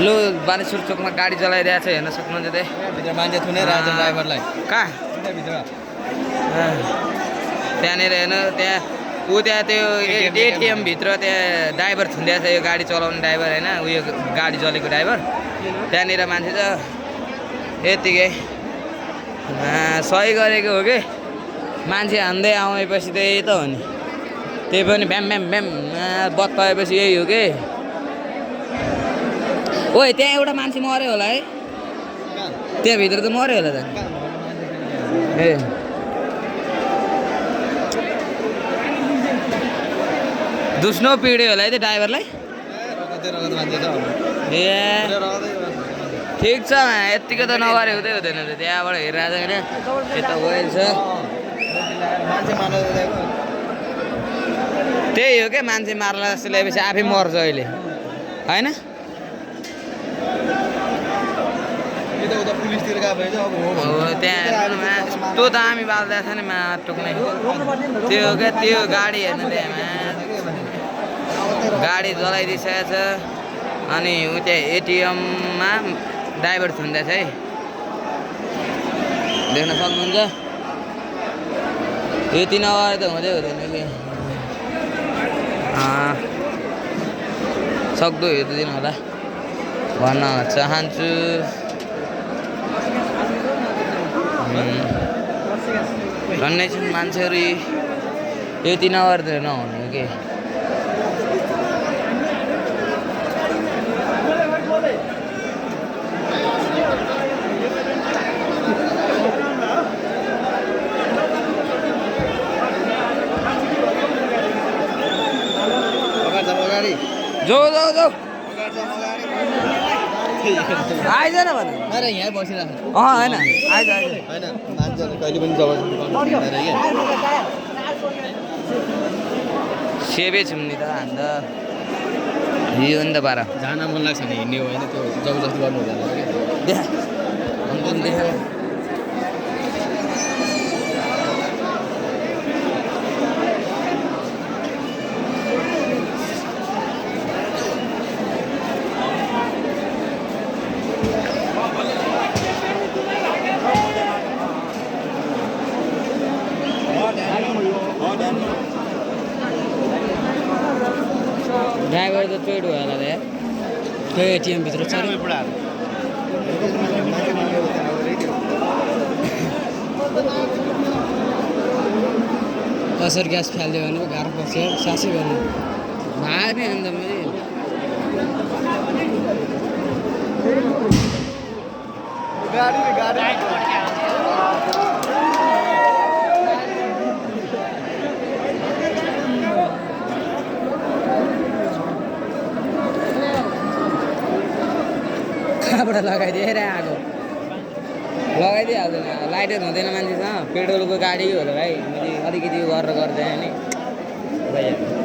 लो बानेश्वर चोकमा गाडी चलाइरहेको छ हेर्न सक्नुहुन्छ भित्र मान्छे थुनेर आएको छ ड्राइभरलाई कहाँ भित्र त्यहाँनिर हेर्नु त्यहाँ त्यहाँ त्यो एटिएम भित्र त्यहाँ ड्राइभर थुनिरहेको छ यो गाडी चलाउने ड्राइभर होइन उयो गाडी चलेको ड्राइभर त्यहाँनिर मान्छे छ यतिकै सही गरेको हो कि मान्छे हान्दै आएपछि त्यही त हो नि त्यही पनि भ्याम भ्याम भ्याम बत्ताएपछि यही हो कि ओइ त्यहाँ एउटा मान्छे मऱ्यो होला है त्यहाँभित्र त मऱ्यो होला त ए दुस्नो पिड्यो होला है त्यो ड्राइभरलाई ए ठिक छ यत्तिको त नगरे हुँदै हुँदैन त त्यहाँबाट हेरिरहेको होइन यता गएछ त्यही हो क्या मान्छे मार्ला जस्तो ल्याएपछि आफै मर्छ अहिले होइन त्यहाँ यस्तो दामी बाल्दैछ नि मा टोक्ने त्यो हो क्या त्यो गाडी हेर्नु त्यहाँ गाडी जलाइदिइसकेको छ अनि ऊ त्यहाँ एटिएममा ड्राइभर थुन्दैछ है देख्न सक्नुहुन्छ यति नगरे त हुँदै हुँदैन कि सक्दो हेरिदिनु होला भन्न चाहन्छु झन्डै छन् मान्छेहरू यति नगर्दा नहुने कि जाऊ जाऊ जाऊ आइज न भन अरे यहाँ बसिरहेको होइन आइज आइज होइन मान्छेले कहिले पनि जबरजस्ती गर्नु सेबै छौँ नि त अन्त यो नि त बाह्र जान मन लाग्छ नि हिँड्ने हो होइन त्यो जबरजस्ती गर्नु हुँदैन देखा ड्राइभर त चोइड भयो होला त्यो एटिएमभित्र छ कसरी ग्यास फालिदियो भने गाह्रो पर्छ सासै गर्नु भाइ नि अन्त मैले कहाँबाट लगाइदिएर आएको लगाइदिइहाल्दैन लाइटर हुँदैन मान्छेसँग पेट्रोलको गाडी होला भाइ मैले अलिकति गरेर गर्दैन नि भइहाल्छ